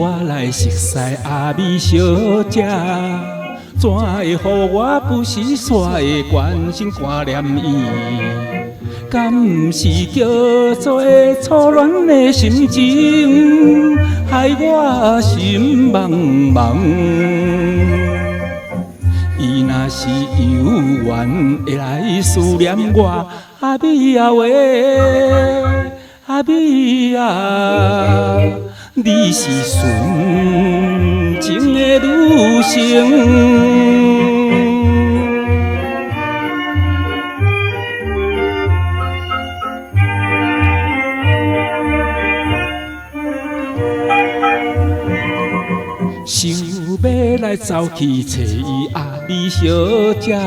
我來熟似阿美小姐，怎會予我不時煞會關心掛念伊？敢是叫做初戀的心情，害我心茫茫。伊若是有緣會來思念我，阿美啊喂，阿美啊，你是純情的女性。想欲來走去揣伊阿美小姐，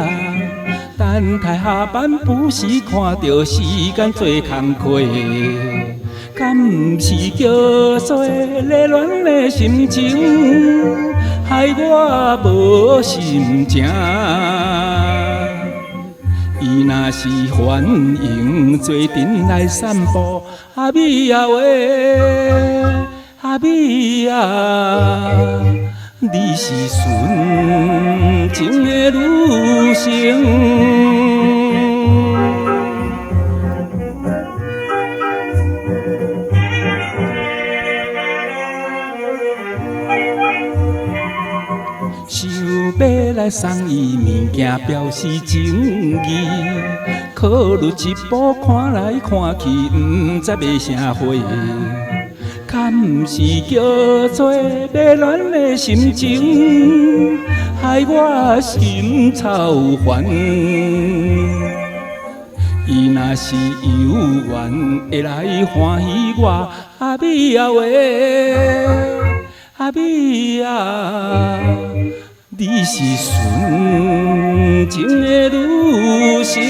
等待下班不時看著時間做工課，敢是叫做熱戀的心情，害我無心情。伊若是歡迎做陣來散步，阿美啊喂，阿美啊，你是純情的女性。想欲來送伊物件表示情意，考慮一步看來看去，毋知欲啥貨。敢是叫做迷戀的心情，害我心操煩。伊若是有緣會來歡喜我，阿美啊喂，阿美啊，你是純情的女性。